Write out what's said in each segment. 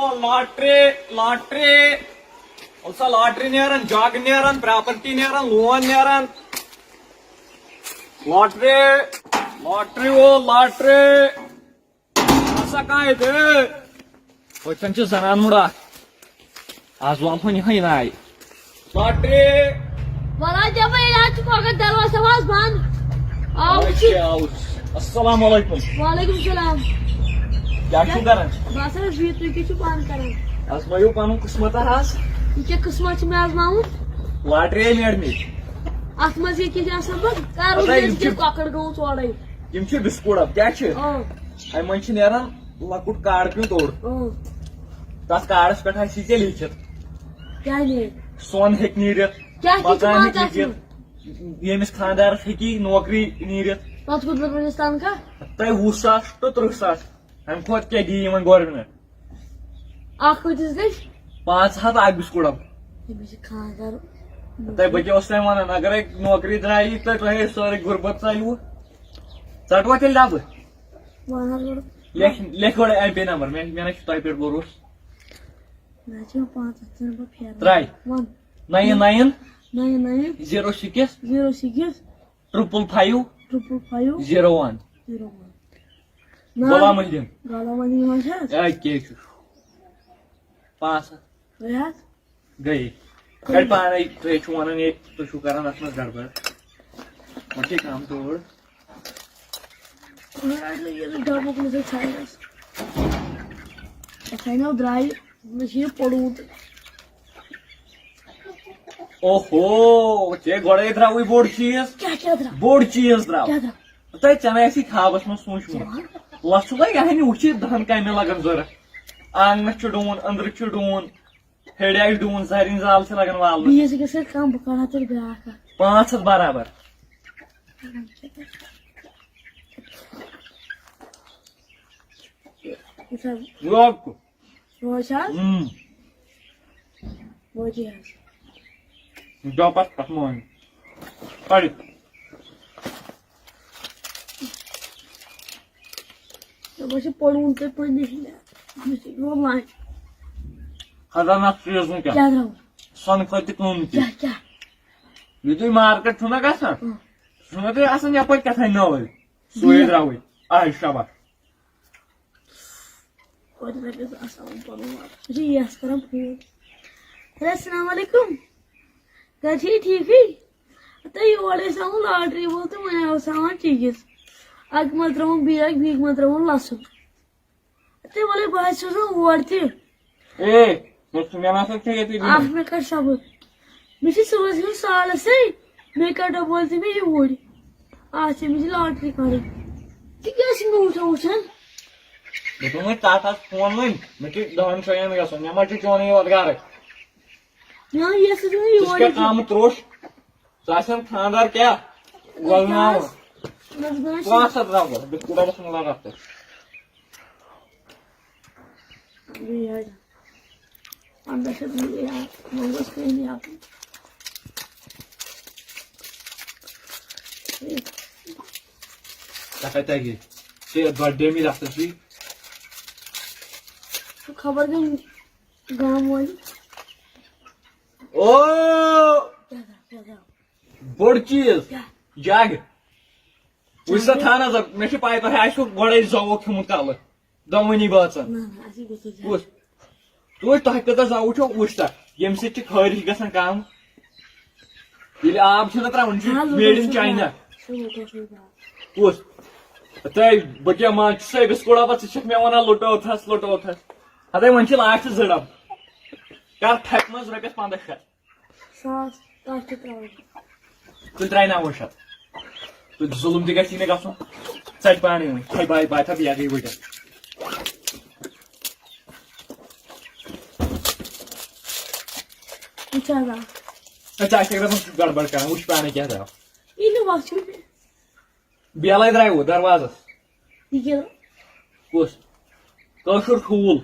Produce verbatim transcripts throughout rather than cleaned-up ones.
Lottery, lottery, وَل سا lottery نیران، جگ نیران، پراپرٹی نیران، لون نیران۔ لاٹری، لاٹری وول، لاٹری۔ ہسا کانٛہہ ییٚتہِ۔ ہوٚتٮ۪ن چھِ زنان مُڑ اکھ۔ آز والہون یِہوٚے ناے۔ لاٹری۔ وَلہٕ حظ، دَپان ییٚلہِ حظ چھُ کۄکَر دروازٕ تھاوان حظ بنٛد۔ آو وٕچھِتھ۔ اچھا، آو۔ السلام علیکم۔ وعلیکم السلام۔ کیٛاہ چھِو کران؟ بس حظ بِہِتھ، تُہۍ کیٛاہ چھِو پانہٕ کران؟ آز مٲیِو پنُن قٕسمت حظ۔ یہِ کیٛاہ قٕسمت چھُ مےٚ آز ماوُن؟ لاٹری ہے میڑ مےٚ۔ اَتھ منٛز یہِ کیٛاہ چھُ آسان پتہٕ؟ کَر پتہ وٕچھ یِم اَسہِ چھِ کیٛاہ کۄکَر گٔمٕژ اورَے۔ یِم چھِ بِسکوٗٹ، اَتھ کیٛاہ چھِ؟ اۭں۔ اَمہِ منٛز چھِ نیران لۄکُٹ کارڈ پیوٗنٛت اوٚڑ۔ اۭں۔ تَتھ کارڈَس پٮ۪ٹھ آسہِ یہِ ژےٚ لیٖکھِتھ۔ کیٛاہ نیرِ؟ سۄن ہیٚکہِ نیٖرِتھ، کیٛاہ چھِ مکان پانٛژھ ہیٚکہِ آسان؟ نیٖرِتھ، ییٚمِس خانٛدارَس ہیٚکہِ نوکری نیٖرِتھ۔ پَتہٕ کوٗتاہ بَنٮ۪س تنخواہ؟ تۄہہِ وُہ ساس ٹُو تٕرٛہ ساس، اَمہِ کھۄتہٕ کیٛاہ دِیہِ یِمَن گورمٮ۪نٛٹ؟ اَکھ کۭتِس گژھِ؟ پانٛژھ ہَتھ اَکھ بِسکوٗٹَم۔ تٔمِس چھِ خانٛدار۔ تۄہہِ بہٕ کیٛاہ اوسُس تۄہہِ وَنان، اَگرَے نوکری درٛایی تہٕ تۄہہِ سٲرٕے غُربت ژَلِوٕ۔ ژَٹوا تیٚلہِ ڈَبہٕ؟ وَن حظ گۄڈٕ۔ لیکھ، لیکھ گۄڈٕ ایم پے نمبر، مےٚ، مےٚ نہ چھُ تۄہہِ پٮ۪ٹھ بھروسہٕ۔ نہ چھِ یِوان پانٛژھ ہَتھ، ژٕ نہٕ پَتہٕ پھیران۔ Three. One. Nine nine. Nine nine. Zero six. Zero six. Triple five. Triple five. Zero one. Zero one. Now? Ghulam uddin. Ghulam uddin ما چھِ حظ؟ اے، کیٛاہ چھُ؟ پانٛژھ ہَتھ۔ گٔے حظ؟ گٔے۔ کَڑِ پانَے، تُہۍ چھِو وَنان ییٚتہِ، تُہۍ چھِو کَران اَتھ منٛز گڑبڑ۔ وۄنۍ چھِ کَم تور۔ وۄنۍ اَتھ یہِ ڈَبُک نہٕ ژےٚ ژھانٛڈَس۔ اَتھ اَنیو درٛاے، مےٚ چھِ یہِ پوٚڑمُت۔ اوہو، ژےٚ گۄڈَے درٛاوٕے بوٚڑ چیٖز۔ کیٛاہ، کیٛاہ درٛاو؟ بوٚڑ چیٖز درٛاو۔ کیٛاہ درٛاو؟ تۄہہِ، ژےٚ نہ آسی خوابَس منٛز سوٗنٛچمُت۔ کیٛاہ؟ لَژھ چھُ تۄہہِ یہِ ہَنہِ وٕچھِتھ دَہَن کامہِ لَگَن ضوٚرَتھ۔ آنٛگنَس چھُ ڈوٗن، أنٛدرٕ چھُ ڈوٗن۔ ہیٚرِ آسہِ ڈوٗن، زرٕنۍ زال چھِ لَگان والنَس۔ بیٚیِس گژھِ کَم، بہٕ کَرٕ ہا تیٚلہِ بیٛاکھ اَکھ۔ پانٛژھ ہَتھ برابر۔ وٕچھ حظ۔ لوگ کُس؟ وٕچھ حظ۔ اۭں۔ وٲتی حظ۔ دۄپَتھ پَتہٕ مٲنۍ۔ پَرِ۔ مےٚ باسیٚو پوٚرمُت تۄہہِ پننہِ ہِنٛدِ۔ مےٚ چھِ یِوان لانچ۔ خطرناک چیٖز وٕنکیٚن۔ کیٛاہ درٛاو؟ سۄنہٕ کھۄتہٕ تہِ قۭمتی۔ کیٛاہ، کیٛاہ؟ یُتھُے مارکیٹ چھُنہ گژھان، اۭں۔ سُہ چھُنہ تۄہہِ آسان یَپٲرۍ کیٛاہ تام نٔوٕے۔ سُے بِہِو۔ درٛاوٕے۔ آے شاباش۔ توتہِ رۄپیَس آسان پَنُن وَقت۔ یہِ چھِ یَس کَران فون۔ ہیلو، السلام علیکُم۔ گَرِ چھِی ٹھیٖکٕے؟ تہٕ یور ٲسۍ آمُت لاٹری وول تہٕ وۄنۍ اوس ہاوان چیٖز۔ اَکہِ منٛز ترٛاوُن بیگ، بیٚکہِ منٛز ترٛاوُن لَسُن۔ تہٕ وَلَے بہٕ حظ چھُس نہٕ اور تہِ۔ اے، مےٚ چھُ، مےٚ نہ سا چھُ ییٚتہِ اَکھ دِنُے۔ مےٚ کَر صبر۔ مےٚ چھِ صُبحَس یُن سالَسٕے، مےٚ کَر ڈَبہٕ وٲلۍ تہِ مےٚ یوٗرۍ۔ اَتھ چھِ مےٚ چھِ لاٹری کَڑٕنۍ۔ ژٕ کیٛاہ چھُکھ مےٚ وٕچھان وٕچھان؟ مےٚ دوٚپ وۄنۍ تَتھ آس فون وۄنۍ، مےٚ چھُ دَہَن جایَن گژھُن، مےٚ ما چھُ چونُے یوت گَرٕ۔ نہ، یَس ژٕ مےٚ ژٕ چھُکھ یورٕ کیٛاہ کَم تروٚش؟ ژٕ آسَن خانٛدار کیٛاہ؟ وَلناوُن۔ نہ، بہٕ نہ چھُس پانٛژھ ہَتھ رۄپیہِ، بِسکوٗٹ ڈَبَس منٛز لَگَکھ ژٕ۔ بیٚیہِ حظ۔ پنٛداہ شیٚتھ بیٚیہِ حظ۔ وۄنۍ گوٚژھ کٔہِنۍ یَپُن۔ ژےٚ کَتہِ تَگہِ؟ ژےٚ یَتھ بٔرتھ ڈے مِلہِ اَصٕل چھُے۔ سُہ خبر کٔمۍ گامہٕ وٲلۍ۔ او! کیٛاہ درٛاو؟ کیٛاہ درٛاو؟ بوٚڑ چیٖز۔ کیٛاہ؟ جگ۔ وٕچھ سا، تھاو نظر، مےٚ چھِ پَے تۄہہِ آسِوٕ گۄڈَے زوٚوُ کھیوٚمُت کَلہٕ۔ دۄنوٕنی بٲژَن۔ نہ، نہ، اَسہِ گوٚژھ نہٕ زیادٕ۔ وٕچھ، تُہۍ، تۄہہِ کۭژاہ زوٚوُ چھو، وٕچھ سا، ییٚمہِ سۭتۍ چھِ خٲرِش گژھان کَم۔ ییٚلہِ آب چھِنہ ترٛاوان، یہِ چھُ نہ، لُکَن made in چھُ China۔ لُکَن چھُ آب۔ کُس؟ تۄہہِ، بہٕ کیٛاہ مان، ژٕ چھُسے بِسکوٗٹ ڈَبہٕ، ژٕ چھَکھ مےٚ وَنان لُٹو تھَس، لُٹو تھَس۔ ہَتَے وۄنۍ چھِ last زٕ ڈَبہٕ۔ کَر تھَپہِ منٛز رۄپیَس پنٛداہ شیٚتھ۔ ساس، تَتھ چھِ ترٛاوٕنۍ۔ تُہۍ ترٛاے نَو شیٚتھ۔ تُہۍ ظُلُم تہِ گژھِ نہٕ گژھُن۔ ژَٹہِ پانَے وۄنۍ۔ ہے بھاے، بھاے، تھَپھ یَکٕے ؤٹِتھ۔ وٕچھ حظ آ۔ ہے، ژٕ آسکھ دَپان، ژٕ چھُکھ گڑبڑ کران، وٕچھ پانَے کیٛاہ درٛاو۔ یہِ نہٕ وَتھ چھُ۔ بیلَے درٛاوٕ دروازَس۔ یہِ کیٛاہ؟ کُس؟ کٲشُر ٹھوٗل۔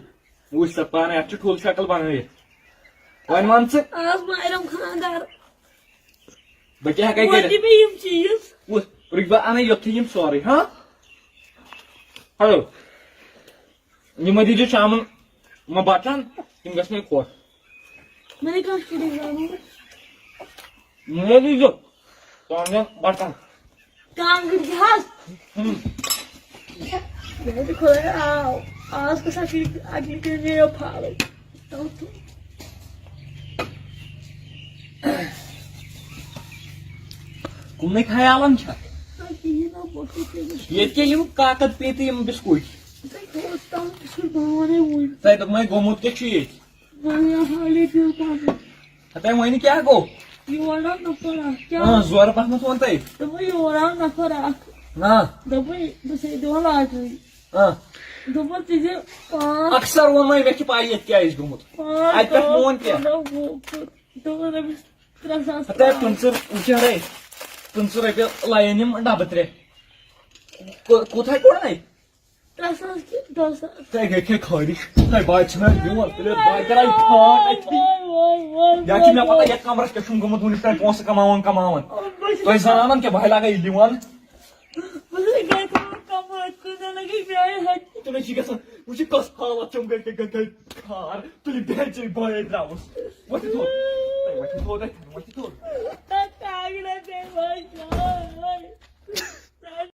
وٕچھ سا پانَے، اَتھ چھِ ٹھوٗل شکل بنٲیِتھ۔ وۄنۍ وَن ژٕ۔ آز ماریٚم خانٛدار۔ بہٕ کیٛاہ ہٮ۪کَے وۄنۍ کٔرِتھ؟ دِ مےٚ یِم چیٖز۔ کُس؟ رُکہِ بہٕ اَنَے یوٚتھٕے یِم سورُے، ہاں؟ ہیلو۔ یِمَے دیٖزیو شامَن۔ مہ بٹن، تِم گژھِ مےٚ خۄش۔ مےٚ نے کانٛہہ شُرۍ زانُن۔ مےٚ دیٖزیو کانٛگٕر بٹن۔ کانٛگٕر چھِ حظ۔ ہُم۔ مےٚ دوٚپ خۄدایا، آو۔ آز کۄس اَکہِ، اَکہِ لَٹہِ گٔیو فالٕج۔ تَوٕ تہٕ۔ کُمنٕے خیالن چھا؟ نہ کِہیٖنۍ نہ، بہٕ اوسُس تٔمِس ییٚتہِ کیٛاہ یِم کاکد پیٖتہٕ یِم بِسکوٗٹ؟ تۄہہِ کوٚت تام تہِ چھُس بہٕ وَنَے وٕنۍ۔ تۄہہِ دوٚپمَے گوٚمُت کیٛاہ چھُ ییٚتہِ؟ واریاہ حالے پیوٚو پَنُن۔ ہَتَے وۄنۍ کیٛاہ گوٚو؟ یور آو نفر اَکھ۔ اۭں، کیٛاہ؟ زورٕ پَہمَتھ ووٚن تۄہہِ۔ دوٚپمَے یور آو نفر اَکھ۔ آ، دوٚپمَے بہٕ چھَسے دِوان لاٹری۔ آ۔ دوٚپمَس ژٕ دِ پانٛژھ، اَکثر ووٚنمَے مےٚ چھِ پَے ییٚتہِ کیٛاہ آسہِ گوٚمُت۔ پانٛژھ، اَتہِ پٮ۪ٹھ دَہ، مون کیٛاہ؟ پَنٛداہ، وُہ، تہٕ دوٚپمَس رۄپیَس ترٛےٚ ساس۔ ہَتَے پٕنٛژٕہ، وٕچھ حَرے، پٕنٛژٕہ رۄپیہِ لَیَن یِم ڈَبہٕ ترٛےٚ۔ کو-، کوٗتاہ کوٚڑ وۄنۍ؟ ترٛےٚ ساس کہِ دَہ ساس۔ تۄہہِ گٔے کھے خٲرِش۔ تۄہہِ بَے چھِنہ بیول، تُلِو بَے کَران ٹھاٹ اَتہِ۔ وای، وای، وای، یا چھِ مےٚ وای، پَتہ یَتھ کَمرَس پٮ۪ٹھ چھُم گوٚمُت وٕنیُک تام پونٛسہٕ کَماوان کَماوان۔ وای۔ تۄہہِ زانان کیٛاہ بَے لَگان یہِ دِوان؟ بہٕ چھَس گَرِ کَمٲے، کۭژاہ لَگے میٛانہِ ہَتہِ۔ تُلِو چھِ گژھان، وٕچھِو کۄس حالت چھَم گَرِ، گَرِ، گَرِ، گَرِ خار۔ تُلِو بیٚہہ ژےٚ بَے درٛاوُس۔ وۄتھِ تھوٚد۔ ہے، وۄتھِ تھوٚد، ہے، وۄتھِ تھوٚد۔ تَتھ کاغذَس پٮ۪ٹھ وۄنۍ چھُ۔